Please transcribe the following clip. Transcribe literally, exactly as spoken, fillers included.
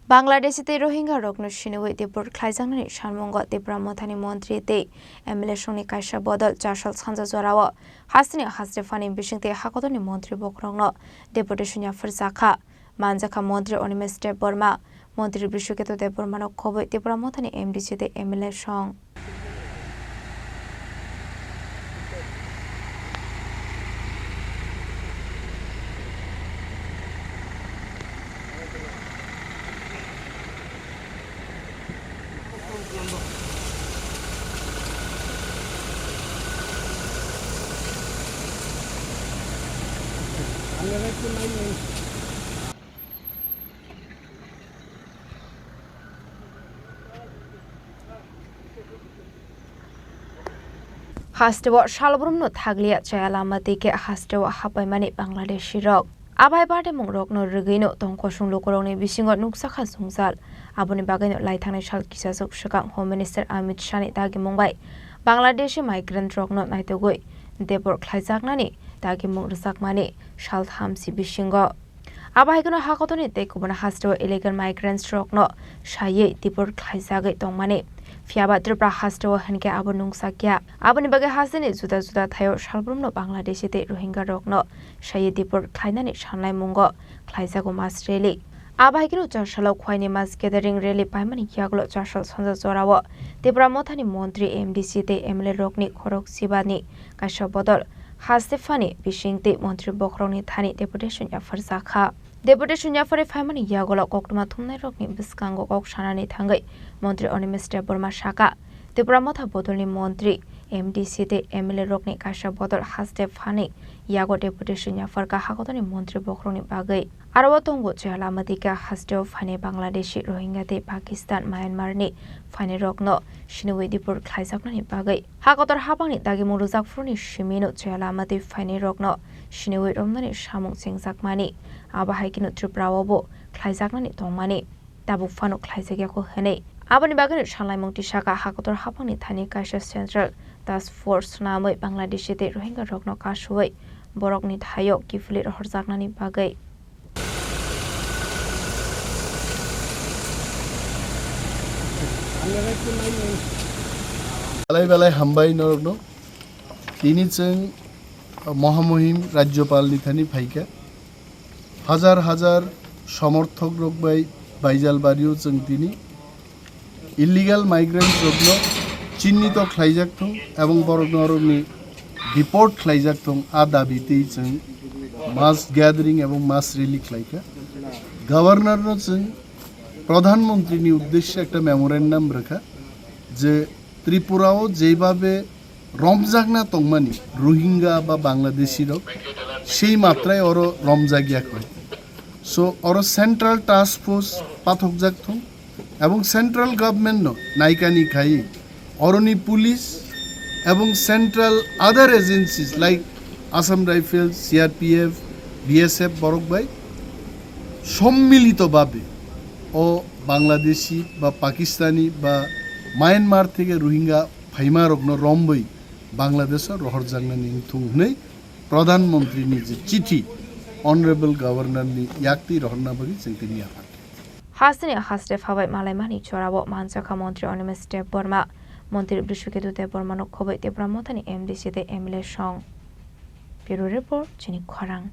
Bangladeshi tei Rohingya rokno siniwi deport khlaijaknani salmungo Tipra Mothani montri tei M L A songni kaisa bodol chasal sanja jorao hasteni haste phani bisingtwi hakotorni montri bokhorokno deputation yaphar jakha. Manjakha montri Animesh Debbarma, montri Brishuketu Debbarmano khobwi Tipra Mothani M D C tei M L A song. Hasteo salbrumno thakliya chaya lama tei khe hasteo hapaimani Bangladeshi rok. Abai bardemung rokno rwgwino tongkosong lukurokni bisingo nukjakha jwngjal. Aboni bagwino laithangnai sal kisaswk swkang Home Minister Amit Shahni dagimung bai Bangladeshi migrant rokno naitugwi deport khlaijaknani dagimung rwjakmani sal thamsi bisingo. Abo hai kheno hakotorni tei kubun hasteo illegal migrants rokno saiwi deport khlaijagwi tongmani. Phiyaba Tripura hasteo hinkhe abo nungjakya. Aboni bagwi hasteni juda juda thaio salbrumno Bangladeshi tei Rohingya rokno saiwi deport khlainani sanlaimungo khlaijago mass rally. Abo hai kheno chasalo khwaini mass gathering rally paimani yagulo chasal sanja jorao Tipra Mothani montri, M D C tei M L A rokni khorok sibani kaisa bodol haste phani bisingtwi montri bokhorokni thani deputation yapharjakha. Deputation yapharwi phaimani yagulo koktwma thumnairokni bwskango kok sanani thangwi montri Animesh Debbarma saka, Tipra Motha bodolni montri, M D C tei M L A rokni kaisa bodol haste phani yago deputation yapharkha hakotorni montri bokhorokni bagwi. Aro o tongo chaya lama tei khe hasteo phainai Bangladeshi, Rohingya tei Pakistan, Myanmar ni phainai rokno siniwi deport khlaijaknani bagwi. Hakotor habangni dagimung rwjak phuruni simino chaya lama tei phainai rokno siniwi romnani samung chengjakmani. Abo hai kheno Tripura o bo khlaijaknani tongmani. Tabuk phano khlaijakya kho hwnwi. Aboni bagwino sanlaimung tisaka hakotor habangni thani kaisa Central Task Force swnamwi Bangladeshi tei Rohingya rokno kasuwi borokni thaio kiphilwi rohorjaknani bagwi. Belai belai hambai norokno. Tini chwng Mohamuhim Rajyapalni thani phaikha. Hajar hajar somorthok rok bai Baijalbario chwng tini illegal migrants rokno chinnito khlaijak thung ebong borokno orokni deport khlaijak thung, a dabi twi chwng mass gathering ebong mass rally khlaikha. Governor no chwng Pradhan Mantri ni uddeshye ekta memorandum rwkha je Tripura o jeibabe romjakna tongmani Rohingya ba Bangladeshi rok, sei matrai oro romjakya kho. So, oro Central Task Force pathokjak thung, ebong Central Government no naikani khai oroni police ebong Central other agencies like Assam Rifles, C R P F, B S F borok bai sommilito babe o Bangladeshi ba Pakistani ba Myanmar theke Rohingya phaimarokno romwi Bangladesho rohorjaknani wngthung hwnwi Pradhan Mantri ni je chithi Honorable Governor ni yaktwi rohorna bagwi chwng tini yapharkha. Hasteni haste phabai malaimani jorao manjakha Montri Animesh Debbarma, Montri Brishuketu Debbarmano khobwi Tipra Mothani M D C tei M L A song. Bureau Report, Chini Khorang.